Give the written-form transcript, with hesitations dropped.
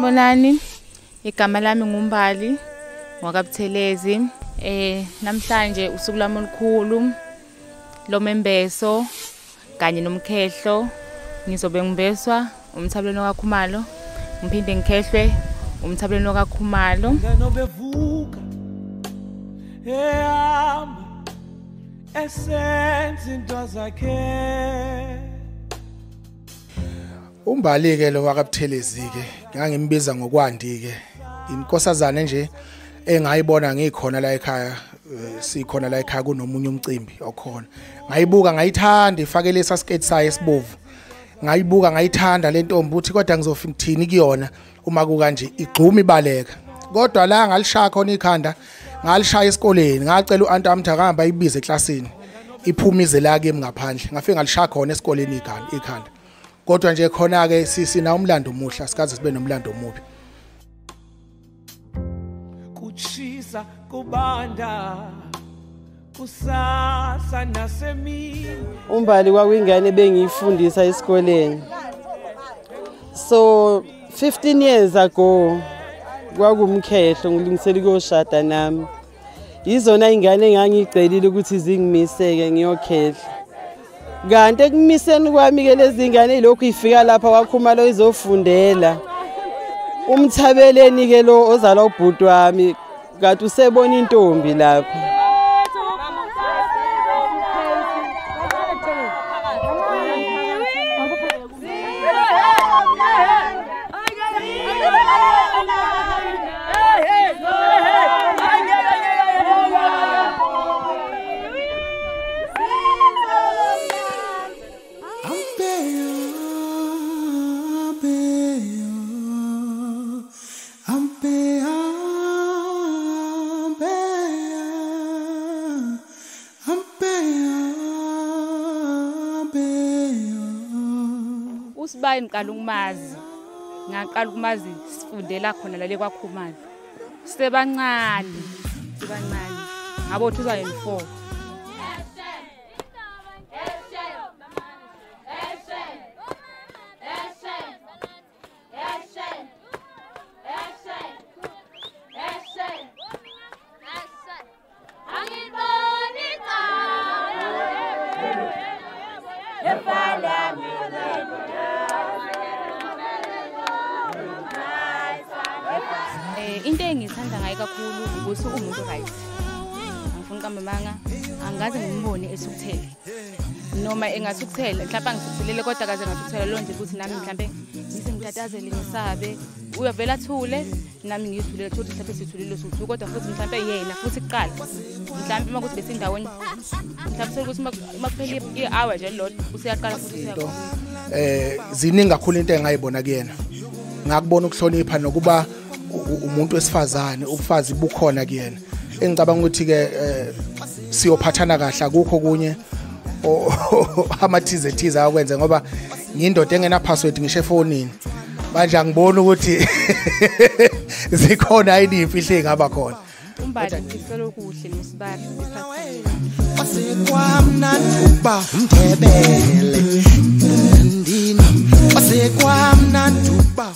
Sanibonani, igama lami nguMbali wakaButhelezi. Namhlanje usuku lwami olukhulu lomembeso kanye nomkhehlo. Ngizobe ngibeswa uMthabeleni kaKhumalo, ngiphinde ngikhehlwe uMthabeleni kaKhumalo. Nobevuka ehamba esenza into zakhe. uMbali ke lo wakaButhelezi ke ngangimbiza ngokwandi ke, inkosazane nje engayibona ngikhona la ekhaya, sikhona la ekhaya kunomunye umcimbi okhona. Ngayibuka ngayithanda, ifake lesa skirt sayo esibovu. Ngayibuka ngayithanda le ntombi, uthi kodwa ngizofika ngithini kuyona uma kukanje, igxuma ibaleka. Kodwa la ngalishaya khona ikhanda, ngalishaya esikoleni, ngacela uanti wami akahamba ayibize eklasini, iphumize la kimi ngaphandle. Ngafika ngalishaya khona esikoleni ikhanda. Kodwa nje khona ke sisina umlando omuhle, asikaze sibe nomlando omubi. Kuchisa kubanda kusasa nasemini. uMbali kwakuyingane bengiyifundisa esikoleni. So 15 years ago kwakumkhehlo ngilungisela ukuyoshada nami. Yizona ingane engangiyicelile ukuthi zingimiseke ngiyokhehla. Kanti ekumiseni kwami ke lezi ngane ilokhu ifika lapha kwaKhumalo izofundela. UMthabeleni ke lo ozalwa ubhuti wami kanti usebona intombi lapha. Usibayi ngiqala ukumazi, ngaqala ukumazi sifundela khona la kwaKhumalo. Sisebancane, sibancane ngabo 2004. Into engiyithanda ngaye kakhulu ukuthi umuntu right. Angifuni kamamanga, angaze ngimbone ethukuthele. Noma engathukuthela, mhlawumbe angithukuthelele kodwa kaze ngathukuthela lo nje ukuthi nami mhlawumbe ngise ngitatazele ngisabe. Uyavela athule, nami ngithulele ukuthi mhlawumbe sithulile suthu kodwa futhi mhlawumbe yena futhi kuqala. Mhlawumbe uma kuthi besendaweni mhlawumbe ukuthi uma kuphela i-hour nje lodwa useyaqala futhi useyakhuluma. Ziningi kakhulu into engayibona kuyena. Ngakubona ukuhlonipha nokuba umuntu wesifazane, ubufazi bukhona kuyena. Engicabanga ukuthi ke siyophathana kahle, akukho kunye amathize thize akwenze ngoba ngiyindoda engena password ngisho efonini. Manje angiboni ukuthi zikhona yini imfihlo engaba khona. uMbali ngifisela okuhle noSibari ephathini. Wasekwamnanduba umthebele ndini wasekwamnanduba.